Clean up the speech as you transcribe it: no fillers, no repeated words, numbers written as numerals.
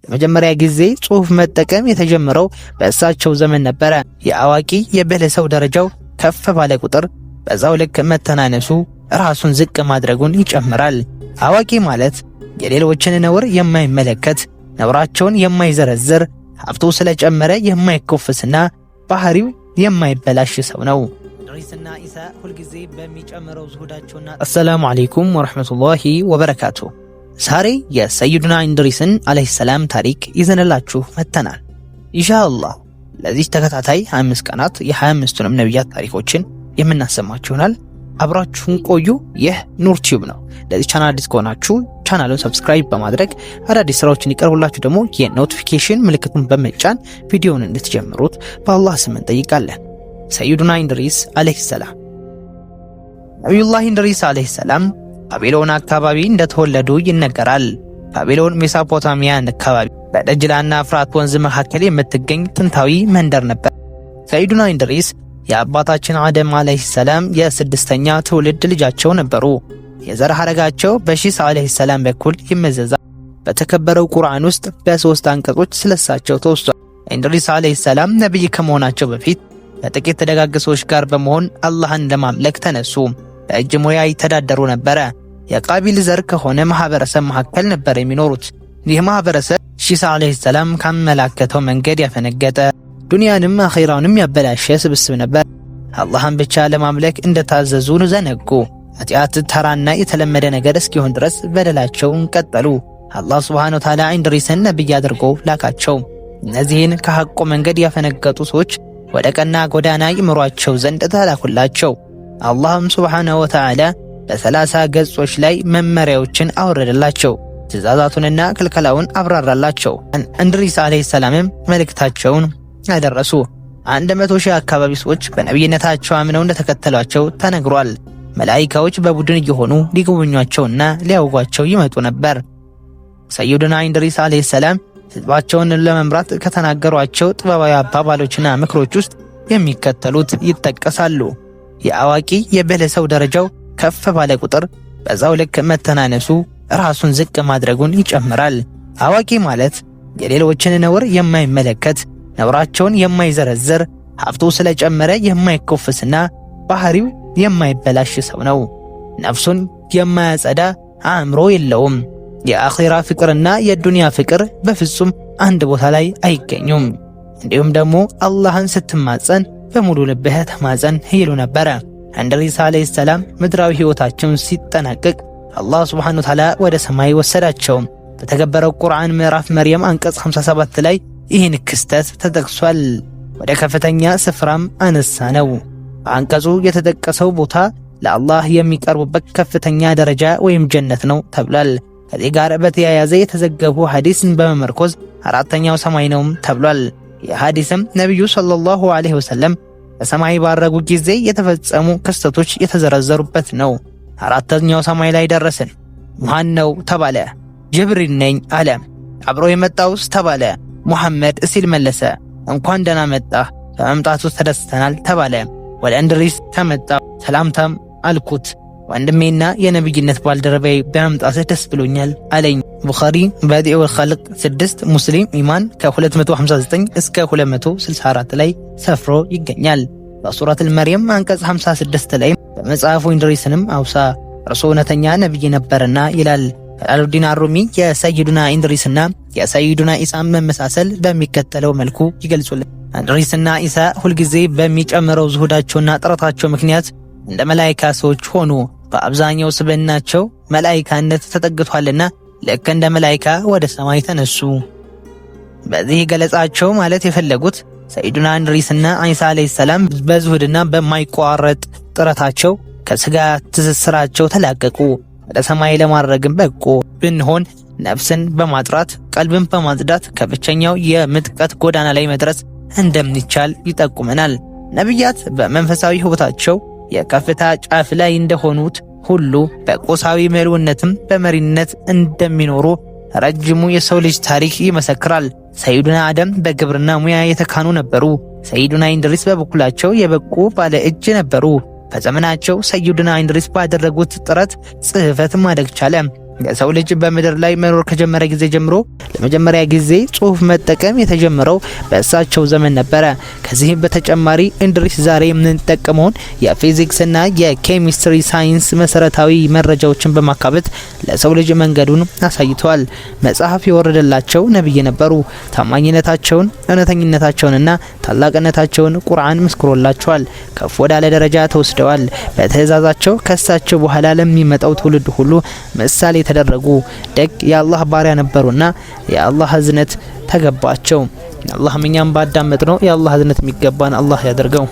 ለመጀመሪያ ጊዜ ጽሑፍ መጠቀም የተጀመረው በእሳቸው ዘመን ነበረ። የአዋቂ የብልህ ሰው ደረጃው ከፍ ባለ ቁጥር በዛው ልክ መተናነሱ ራሱን ዝቅ ማድረጉን ይጨምራል። አዋቂ ማለት የሌሎችን ነውር የማይመለከት፣ ነውራቸውን የማይዘረዝር፣ ሀብቱ ስለጨመረ የማይኮፍስና ባህሪው የማይበላሽ ሰው ነው። ኢድሪስና ኢሳ ሁልጊዜ በሚጨምረው ዝሁዳቸውና السلام عليكم ورحمة الله وبركاته። ዛሬ የሰይዱና ኢድሪስን عليه السلام ታሪክ ይዘንላችሁ መጥተናል። ኢንሻአላህ ለዚህ ተከታታይ 25 ቀናት የ25ቱንም ነቢያት ታሪኮችን የምናሰማችሁ ይሆናል። አብራችሁን ቆዩ። ይህ ኑር ቲዩብ ነው። ለዚህ ቻናል አዲስ ከሆናችሁ ቻናሉን subscribe በማድረግ አዳዲስ ስራዎችን ይቀርቡላችሁ ደግሞ የ notification ምልክቱን በመጫን ቪዲዮውን እንድትጀምሩት በአላህ ስም እንጠይቃለን። ሰይዱና ኢድሪስ عليه السلام። ነቢዩላህ ኢድሪስ عليه السلام ባቢሎን አካባቢ እንደተወለዱ ይነገራል። ባቢሎን ሜሶፖታሚያን አካባቢ በደጅላና ፍራት ወንዝ መካከል የምትገኝ ጥንታዊ መንደር ነበር። ሰይዱና ኢድሪስ የአባታችን አደም عليه السلام የስድስተኛ ትውልድ ልጃቸው ነበሩ። የዘር ሐረጋቸው በሺስ عليه السلام በኩል ይመዘዛል። በተከበረው ቁርአን ውስጥ በሶስት አንቀጾች ስለሳቸው ተወስቷል። ኢድሪስ عليه السلام ነቢይ ከመሆናቸው በፊት ከጥቂት ደጋግ ሰዎች ጋር በመሆን አላህን ለማምለክ ተነሱ። በእጅ ሙያ ይተዳደሩ ነበረ። የቃቢል ዘር ከሆነ ማህበረሰብ መካከል ነበር የሚኖሩት። ይህ ማህበረሰብ ሺሳ عليه السلام ካመላከተው መንገድ ያፈነገጠ፣ ዱንያንም አኼራውንም ያበላሸ ስብስብ ነበር። አላህን ብቻ ለማምለክ እንደታዘዙ ዘነጉ። ኃጢአት ተራና የተለመደ ነገር እስኪሆን ድረስ በደላቸውን ቀጠሉ። አላህ سبحانه وتعالى ኢድሪስን ነቢይ አድርጎ ላካቸው። እነዚህን ከሐቁ መንገድ ያፈነገጡ ሰዎች ወደ ቀና ጎዳና ይምሯቸው ዘንድ ተላኩላቸው። አላህም سبحانه وتعالى በ30 ገጾች ላይ መመሪያዎችን አወረደላቸው። ትእዛዛቱንና ክልከላውን አብራራላቸው። እንድሪስ ዓለይሂ ሰላምም መልእክታቸውን አደረሱ። 100,000 አካባቢ ሰዎች በነቢይነታቸው አምነው እንደተከተሏቸው ተነግሯል። መላኢካዎች በቡድን እየሆኑ ሊጎበኟቸውና ሊያውጓቸው ይመጡ ነበር። ሰይዱና ኢድሪስ ዓለይሂ ሰላም ህዝባቸውን ለመምራት ከተናገሯቸው ጥበባዊ አባባሎችና ምክሮች ውስጥ የሚከተሉት ይጠቀሳሉ። የአዋቂ የብልህ ሰው ደረጃው ከፍ ባለ ቁጥር በዛው ልክ መተናነሱ ራሱን ዝቅ ማድረጉን ይጨምራል። አዋቂ ማለት የሌሎችን ነውር የማይመለከት፣ ነውራቸውን የማይዘረዝር፣ ሀብቱ ስለጨመረ የማይኮፍስና ባህሪው የማይበላሽ ሰው ነው። ነፍሱን የማያጸዳ አእምሮ የለውም። የአኺራ ፍቅርና የዱንያ ፍቅር በፍጹም አንድ ቦታ ላይ አይገኙም። እንዲሁም ደግሞ አላህን ስትማጸን በሙሉ ልብህ ተማጸን ይሉ ነበረ። ኢድሪስ ዓለይሂ ሰላም ምድራዊ ሕይወታቸውን ሲጠናቀቅ አላህ ሱብሓነሁ ወተዓላ ወደ ሰማይ ወሰዳቸው። በተከበረው ቁርአን ምዕራፍ መርየም አንቀጽ 57 ላይ ይህን ክስተት ተጠቅሷል። ወደ ከፍተኛ ስፍራም አነሳ ነው። በአንቀጹ የተጠቀሰው ቦታ ለአላህ የሚቀርቡበት ከፍተኛ ደረጃ ወይም ጀነት ነው ተብሏል። ከዚህ ጋር በተያያዘ የተዘገቡ ሐዲስን በመመርኮዝ አራተኛው ሰማይ ነውም ተብሏል። ይህ ሐዲስም ነቢዩ ሰለላሁ ዐለይሂ ወሰለም በሰማይ ባረጉ ጊዜ የተፈጸሙ ክስተቶች የተዘረዘሩበት ነው። አራተኛው ሰማይ ላይ ደረስን። ማን ነው ተባለ። ጅብሪል ነኝ አለ። አብሮ የመጣውስ ተባለ። ሙሐመድ ሲል መለሰ። እንኳን ደህና መጣህ፣ በመምጣቱ ተደስተናል ተባለ። ወደ እንድሪስ ተመጣ፣ ሰላምታም አልኩት። ወንድሜና የነቢይነት ባልደረባዬ በመምጣትህ ደስ ብሎኛል አለኝ። ቡኻሪ በዲዑል ኸልቅ 6፣ ሙስሊም ኢማን ከ259 እስከ 264 ላይ ሰፍሮ ይገኛል። በሱረቱል መርየም አንቀጽ 56 ላይ በመጽሐፉ ኢድሪስንም አውሳ፣ እርሱ እውነተኛ ነቢይ ነበርና ይላል። ጀላሉዲን አሩሚ የሰይዱና ኢድሪስና የሰይዱና ኢሳን መመሳሰል በሚከተለው መልኩ ይገልጹልን። ኢድሪስና ኢሳ ሁልጊዜ በሚጨምረው ዝሁዳቸውና ጥረታቸው ምክንያት እንደ መላይካ ሰዎች ሆኑ። በአብዛኛው ስብዕናቸው መላይካነት ተጠግቷልና ልክ እንደ መላይካ ወደ ሰማይ ተነሱ። በዚህ ገለጻቸው ማለት የፈለጉት ሰይዱና ኢድሪስና ዒሳ ዓለይሂ ሰላም በዙህድና በማይቋረጥ ጥረታቸው ከስጋ ትስስራቸው ተላቀቁ፣ ወደ ሰማይ ለማድረግም በቁ። ብንሆን ነፍስን በማጥራት ቀልብን በማጽዳት ከብቸኛው የምጥቀት ጎዳና ላይ መድረስ እንደሚቻል ይጠቁመናል። ነቢያት በመንፈሳዊ ሕይወታቸው የከፍታ ጫፍ ላይ እንደሆኑት ሁሉ በቁሳዊ ምልውነትም በመሪነት እንደሚኖሩ ረጅሙ የሰው ልጅ ታሪክ ይመሰክራል። ሰይዱና አደም በግብርና ሙያ የተካኑ ነበሩ። ሰይዱና ኢድሪስ በበኩላቸው የበቁ ባለ እጅ ነበሩ። በዘመናቸው ሰይዱና ኢድሪስ ባደረጉት ጥረት ጽሕፈት ማደግ ቻለ። የሰው ልጅ በምድር ላይ መኖር ከጀመረ ጊዜ ጀምሮ ለመጀመሪያ ጊዜ ጽሁፍ መጠቀም የተጀመረው በእሳቸው ዘመን ነበረ። ከዚህም በተጨማሪ እንድሪስ ዛሬ የምንጠቀመውን የፊዚክስና የኬሚስትሪ ሳይንስ መሰረታዊ መረጃዎችን በማካበት ለሰው ልጅ መንገዱን አሳይተዋል። መጽሐፍ የወረደላቸው ነብይ ነበሩ። ታማኝነታቸውን፣ እውነተኝነታቸውንና ታላቅነታቸውን ቁርአን መስክሮላቸዋል። ከፍ ወዳለ ደረጃ ተወስደዋል። በትእዛዛቸው ከእሳቸው በኋላ ለሚመጣው ትውልድ ሁሉ ምሳሌ የተደረጉ ደግ የአላህ ባሪያ ነበሩና የአላህ እዝነት ተገባቸው። አላህም እኛም ባዳመጥ ነው የአላህ እዝነት የሚገባን አላህ ያደርገው።